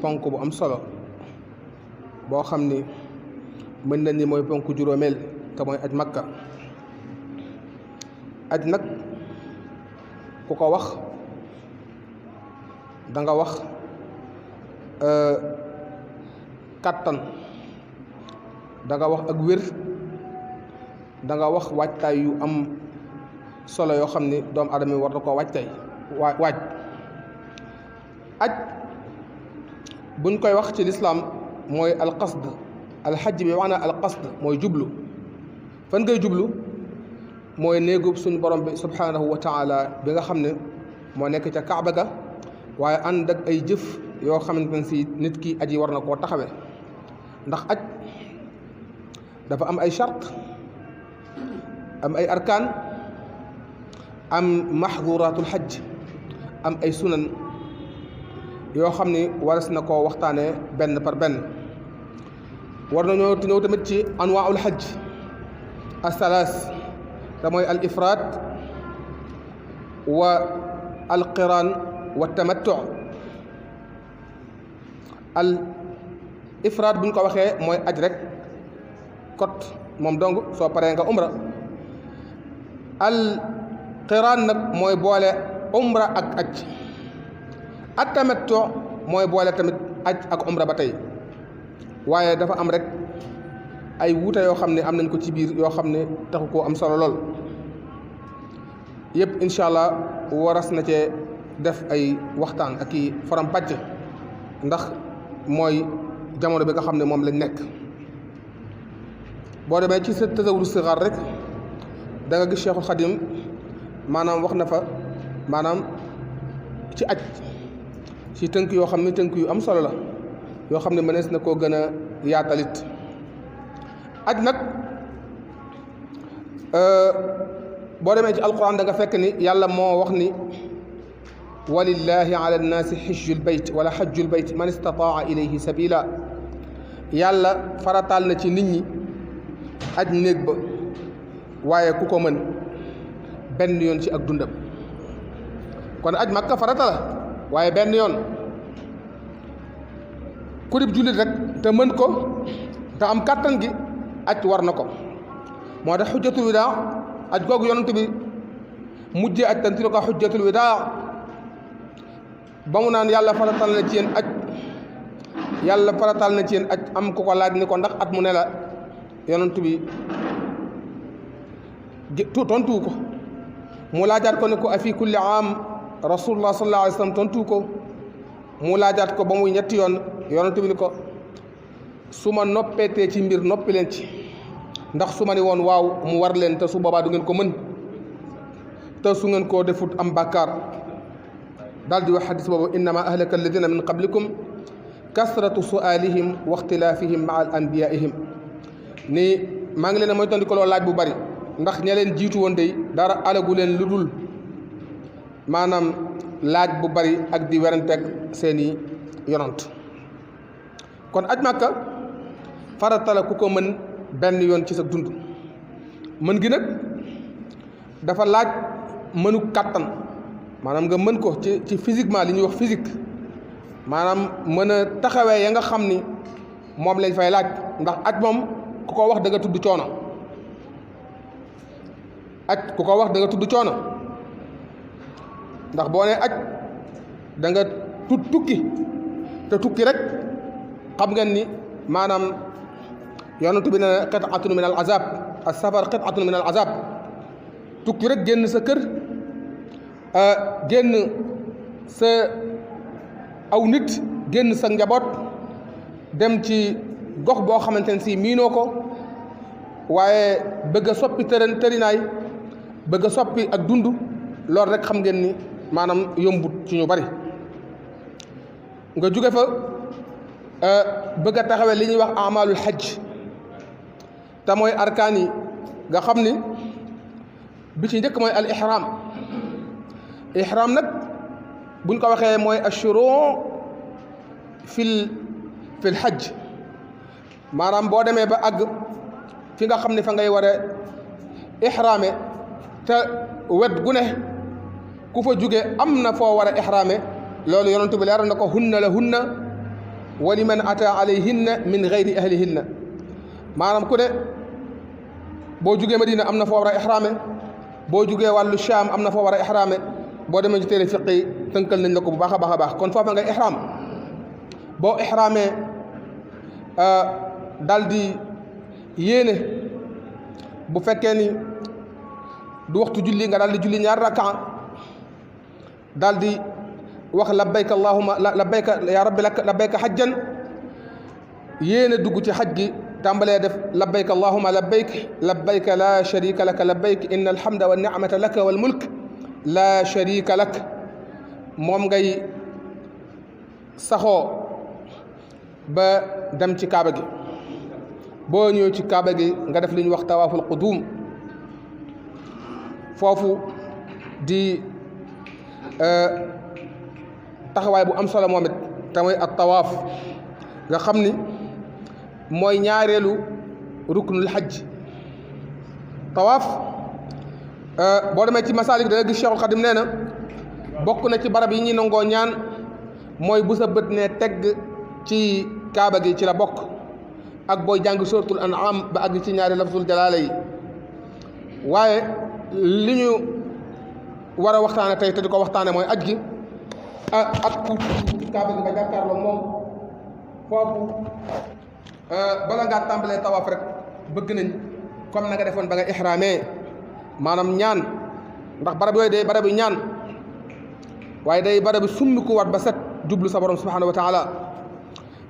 ponk bu am solo boo xam ni mën na ni mooy ponk juróomeel te mooy aj Makka. aj nag ku ko wax da nga wax kàttan, da nga wax ak wér, da nga wax waajtaay yu am solo yoo xam ni doomu aadama yi war na koo waajtaay waaj. aj buñ koy wax ci lislaam mooy alqasd, alxajj bi maanaam alqasd mooy jublu. fan ngay jublu mooy néegub suñu borom bi subhanahu wa taala bi nga xam ne moo nekk ca Kaaba ga, waaye ànd ak ay jëf yoo xamante ne si nit ki aji war na koo taxawee. ndax aj dafa am ay charte, am ay arkaan, am maxduratul xajj, am ay sunan yoo xam ni waras na koo waxtaanee benn par benn. war nañoo ñëw tamit ci anwaaul xajj asalaas, te mooy al ifraad wa al qiraan wa tamattu. al ifraad bu ñu ko waxee mooy aj rek kot moom dong soo paree nga umra. al qiraan nag mooy boole umra ak aj. at tamattu mooy boole tamit aj ak umra ba tey, waaye dafa am rek ay wuute yoo xam ne am nañ ko ci biir yoo xam ne taxu koo am solo lool. yëpp incha allah waras na cee def ay waxtaan ak i faram-pàcce, ndax mooy jamono bi nga xam ne moom lañ nekk. boo demee ci sa tasawuru sixaar rek da nga gis Cheikhul Xadim maanaam wax na fa maanaam ci aj ci tënk yoo xam ne tënk yu am solo la, yoo xam ne mënees na koo gën a yaatalit. aj nag boo demee ci alquran da nga fekk ni yàlla moo wax ni walillahi ala nnaasi xijjul bayt wala xajjul bayt man istataa ilayhi sabila. yàlla farataal na ci nit ñi aj néeg ba, waaye ku ko mën benn yoon ci ak dundam. kon aj Makka farata la, waaye benn yoon. ku dib jullit rek te mën ko te am kàttan gi aj war na ko. moo tax xujjatul widaa aj googu yonent bi mujjee aj tan tilo ko xujjatul widaa, ba mu naan yàlla faratal na ci yéen aj, yàlla faratal na ci yéen aj. am ku ko laaj ni ko ndax at mu ne la, yonent bi tontu ko. mu laajaat ko ne ko afi kulli aam, rasulullah sallallahu alayhi wa sallam tontu ko. mu laajaat ko ba muy ñetti yoon, yonent bi ni ko su ma noppeetee ci mbir noppi leen ci, ndax su ma ni woon waaw mu war leen te su boobaa du ngeen ko mën, te su ngeen koo defut am bàkkaar. daal di wax xadis boobu innama ahlaka alladina min qablikum kasratu sualihim wa ixtilaafihim maa al anbiyaihim. ni maa ngi leen a mooy tandikoloo laaj bu bari, ndax ña leen jiitu woon day dara alagu leen lu dul maanaam laaj bu bari ak di weranteeg seeni yonant. kon aj Makka farata la ku ko mën benn yoon ci sa dund. mën gi nag dafa laaj mënu kàttan, maanaam nga mën ko ci physiquement, li ñuy wax physique, maanaam mën a taxawee ya nga xam ni moom lañ fay laaj. ndax aj moom ku ko wax da nga tudd coono. aj ku ko wax da nga tudd coono, ndax boo nee aj da nga tukki, te tukki rek xam ngeen ni maanaam yonent bi ne qit'atun min al azab, as-safar qit'atun min al azab. tukki rek génn sa kër, génn sa aw nit, génn sa njaboot, dem ci gox boo xamante ne si miinoo ko, waaye bëgg a soppi tërinaay, bëgg a soppi ak dund, loolu rek xam ngeen ni maanaam yombut ci ñu bari. nga jóge fa bëgg a taxawee li ñuy wax amalul xajj, te mooy arkaan yi nga xam ni bi ci njëkk mooy al ihram. ihram nag buñ ko waxee mooy ashuruu fil xajj, maanaam boo demee ba àgg fi nga xam ne fa ngay war a ihraame, te wet gu ne ku fa jóge am na foo war a ihraame. loolu yonent bi leeral na ko hunna la hunna wa liman ata alayhinna min gayri ahlihinna maanaam ku ne boo jugee Madina am na foo war a ihraame boo jugee wàllu Shaam am na foo war a ihraame boo demee ci téere fiq yi tënkal nañ la ko bu baax a baax a baax kon foofa ngay ihraam boo ihraamee dal di yéene bu fekkee ni du waxtu julli nga dal di julli ñaar rakaa dal di wax labbayka allahumma labbayka ya rabbi labbayka hajjan yéene dugg ci xaj gi tàmbalee def labbayka allahumma labbayka la sharika laka labbayk inna alhamda wa ni'mata laka wal mulk la sharika lak moom ngay saxoo ba dem ci kaaba gi boo ñëw ci kaaba gi nga def li ñuy wax tawaaful qudum foofu di taxawaay bu am solo moom it te mooy ak tawaaf nga xam ni mooy ñaareelu ruknul hajj tawaaf boo demee ci masaalik da nga gis Cheikhul Xadim nee na bokk na ci barab yi ñuy nangoo ñaan mooy bu sa bët ne tegg ci kaaba gi ci la bokk ak booy jàng suratul an'am ba àgg ci ñaari lafzul jalaala yi waaye li ñu war a waxtaane tey te di ko waxtaane mooy aj gi ak ku ci kaaba gi nga jàkkaarloo moom foofu bala ngaa tàmbalee tawaaf rek bëgg nañ comme na nga defoon ba nga ihraamee maanaam ñaan ndax barab yooyu day barab yu ñaan waaye day barab yu summi ku wat ba set jublu sa borom subhanahu wa taala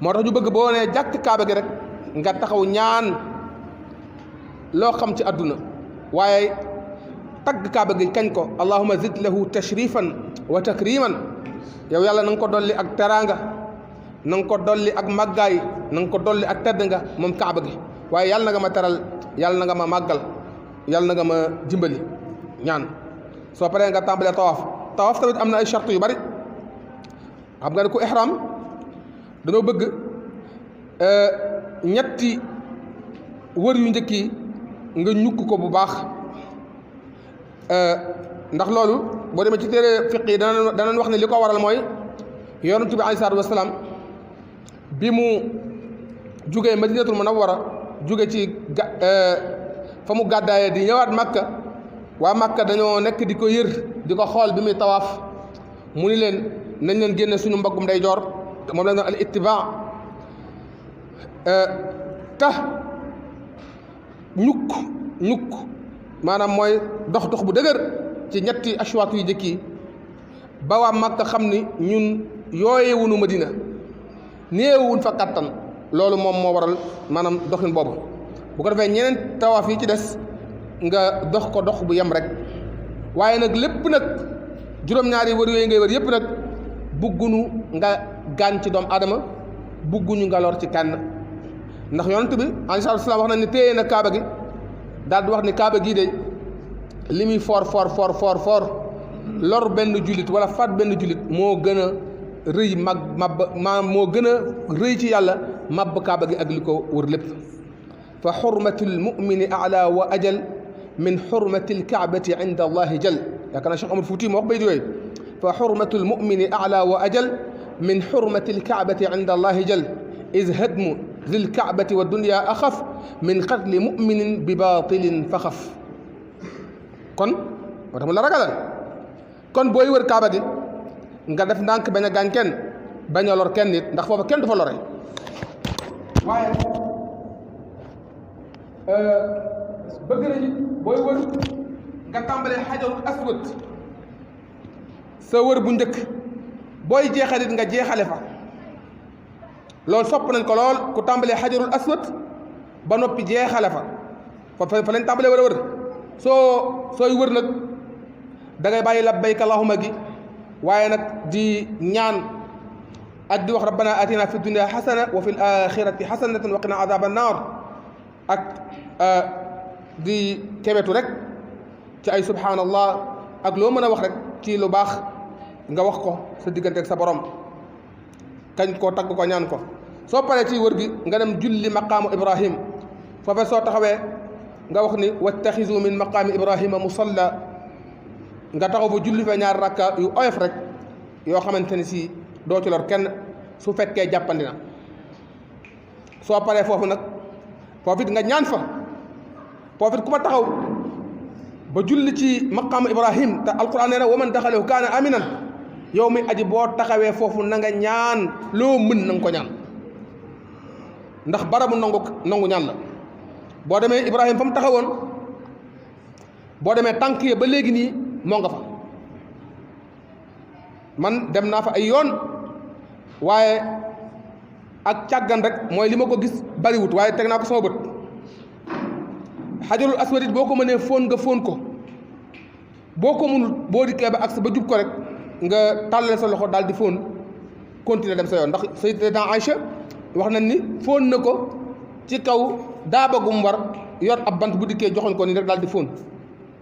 moo tax ñu bëgg boo nee jàkk kaaba gi rek nga taxaw ñaan loo xam ci àdduna waaye tagg kaaba gi kañ ko allahumma zid lahu tashrifan wa takriman yow yàlla na nga ko dolli ak teraanga na nga ko dolli ak màggaay na nga ko dolli ak tedd nga moom kaaba gi waaye yàlla na nga ma teral yàlla na nga ma màggal yàlla na nga ma dimbali ñaan soo paree nga tàmbalee tawaaf tamit am na ay charte yu bari xam nga ne ku ihram dañoo bëgg ñetti wër yu njëkk yi nga ñukk ko bu baax ndax loolu boo demee ci téere fiq yi danañ wax ne li ko waral mooy yonent bi alayhi salaatu wasalaam bi mu jugee madinatul munawwara jóge ci fa mu gàddaayee di ñëwaat Makka waa Makka dañoo nekk di ko yër di ko xool bi muy tawaaf mu ni leen nañ leen génne suñu mbaggum day joor moom la ñu al ittibaa tax ñukk maanaam mooy dox bu dëgër ci ñetti ashwaat yu njëkk yi ba waa Makka xam ni ñun yooyewunu Madina néewuñ fa kattan loolu moom moo waral maanaam doxin boobu bu ko defee ñeneen tawaaf yi ci des nga dox ko dox bu yem rek waaye nag lépp nag juróom-ñaari wër yooyu ngay wër yépp nag buggunu nga gaañ ci doomu aadama bugguñu nga lor ci kenn ndax yonent bi alayhi salaam wax na ni téye na kaaba gi daal di wax ni kaaba gii de li muy foor lor benn jullit wala faat benn jullit moo gën a rëy moo gën a rëy ci yàlla mabb kaaba gi ak li ko wër lépp fa xurmatul mumini ala wa ajal min xurmatil kaabati inda allahi jal yaakaar naa Cheikh Omar Fouti moo wax bay di yooyu fa xurmatul mumini ala wa ajal min xurmatil kaabati inda allahi jal is hadmu zil kaabati wa dunya axaf min qatli muminin bi batilin fa xaf kon moo tax mu la ragalal kon booy wër kaaba gi nga def ndànk bañ a gaañ kenn bañ a lor kenn nit ndax foofa kenn du fa lore waaye bëgg nañu booy wër nga tàmbalee xajarul aswad sa wër bu njëkk booy jeexalit nga jeexale fa loolu sopp nañ ko lool ku tàmbalee xajarul aswad ba noppi jeexale fa lañ tàmbalee wër a wër sooy wër nag da ngay bàyyi labbayka allahumma gi waaye nag di ñaan ak di wax rabbana atina fi dunya xasana wa fi l axirati xasanatan wa qina adaba annar ak di kebetu rek ci ay subhanallah ak loo mën a wax rek ci lu baax nga wax ko sa diggante ak sa borom kañ ko tagg ko ñaan ko soo paree ci wër gi nga dem julli maqaamu ibrahim foofe soo taxawee nga wax ni wattaxizu min maqaami ibrahima musalla nga taxaw fa julli fa ñaar rakka yu oyof rek yoo xamante ni si doo ci lor kenn su fekkee jàppandi na soo paree foofu nag foofu it nga ñaan fa foofu it ku fa taxaw ba julli ci maqaam Ibrahim te alquran nee na wa man daxalahu kaana aminan yow mi aji boo taxawee foofu na nga ñaan loo mën na nga ko ñaan ndax barabu nangu ñaan la boo demee Ibrahim fa mu taxawoon boo demee tànk yi ba léegi nii moo nga fa man dem naa fa ay yoon waaye ak càggan rek mooy li ma ko gis bariwut waaye teg naa ko sama bët xajarul aswad it boo ko mënee fóon nga fóon ko boo ko mënul boo dikkee ba agsi ba jub ko rek nga tàllale sa loxo daal di fóon continuer dem sa yoon ndax Sayyidatuna Aïcha wax nañ ni fóon na ko ci kaw daaba gum war yor ab bant bu dikkee joxoñ ko nii rek daal di fóon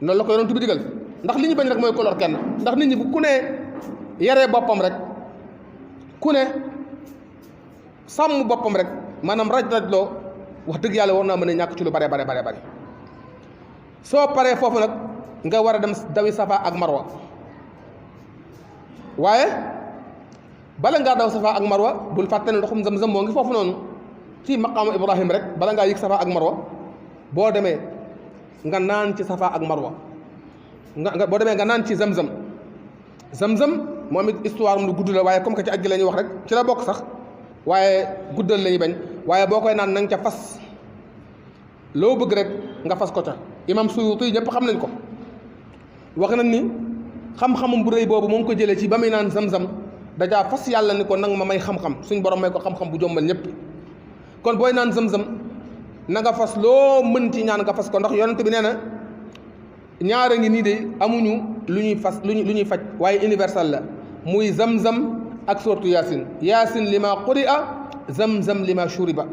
loolu la ko yonent bi digal ndax li ñu bañ rek mooy ko lor kenn ndax nit ñi bu ku ne yaree boppam rek ku ne sàmm boppam rek maanaam raj loo wax dëgg yàlla war naa mën a ñàkk ci lu bare soo paree foofu nag nga war a dem dawi safa ak marwa waaye bala ngaa daw safa ak marwa bul fàtte ne ndoxum zam-zam moo ngi foofu noonu ci maqaamu Ibrahim rek bala ngaa yëg safa ak marwa boo demee nga naan ci safa ak marwa boo demee nga naan ci zam-zam moom it histoire lu gudd la waaye comme que ci aj gi la ñuy wax rek ci la bokk sax waaye guddal la ñuy bañ waaye boo koy naan na nga ca fas loo bëgg rek nga fas ko ca imam Suyuti ñëpp xam nañ ko wax nañ ni xam-xamam bu rëy boobu moom ko jëlee ci ba muy naan zam-zam dajaa fas yàlla ni ko nang ma may xam-xam suñ borom may ko xam-xam bu jombal ñëpp kon booy naan zam-zam na nga fas loo mën ci ñaan nga fas ko ndax yonent bi nee na ñaara ngi nii de amuñu lu ñuy fas lu ñuy faj waaye universel la muy zam-zam ak sortu yaasin li ma quri'a zam-zam li ma shuriba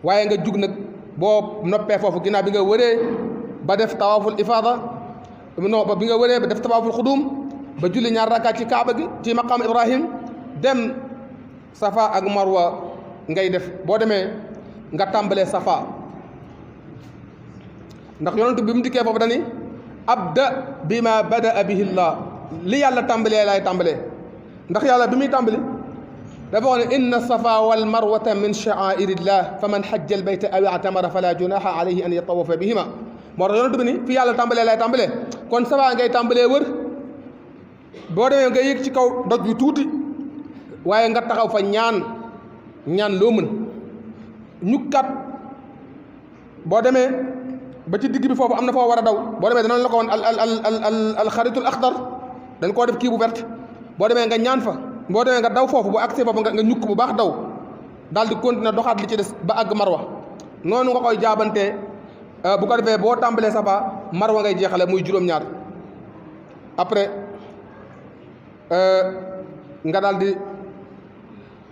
waaye nga jug nag boo noppee foofu ginnaaw bi nga wëree ba def tawaaful ifaada non bi nga wëree ba def tawaaful xudum ba julli ñaar rakkaat ci kaaba gi ci maqaam Ibrahim dem safa ak marwa ngay def boo demee nga tàmbalee safa ndax yonent bi mu dikkee foofu dani abda bi ma bada bihi llah li yàlla tàmbalee laay tàmbalee ndax yàlla bi muy tàmbali dafa wax ne inna safa wal marwata min sha'airillah fa man hajja al bayta aw i'tamara fala junaha alayhi an yatawafa bihima moo tax yonent bi ni fi yàlla tàmbalee laay tàmbalee kon safa ngay tàmbalee wër boo demee nga yëg ci kaw doj bi tuuti waaye nga taxaw fa ñaan loo mën ñukkat boo demee ba ci digg bi foofu am na foo war a daw boo demee danañ la ko woon al xaritul axdar dañ koo def kii bu vert boo demee nga ñaan fa boo demee nga daw foofu bu agsee foofu nga ñukk bu baax daw daal di continuer doxaat li ci des ba àgg marwa noonu nga koy jaabantee bu ko defee boo tàmbalee safa marwa ngay jeexale muy juróom-ñaar après nga daal di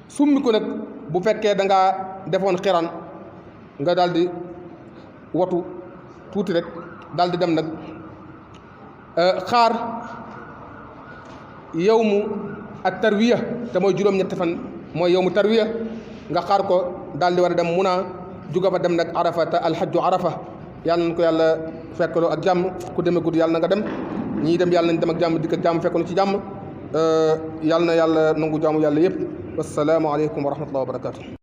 summi ko nag bu fekkee da ngaa defoon xiran nga daal di watu tuuti rek daal di dem nag xaar yawmu at tarwiya te mooy juróom-ñetti fan mooy yawmu tarwiya nga xaar ko daal di war a dem Muna juga fa dem nag Arafa te alxajju Arafa yàlla nañ ko yàlla fekkaloo ak jàmm ku demee guddi yàlla na nga dem ñii dem yàlla nañ dem ak jàmm dikk ak jàmm fekkoon ci jàmm yàlla na yàlla nangu jaamu yàlla yëpp wassalaamu aleykum wa rahmatullahi wa barakatuh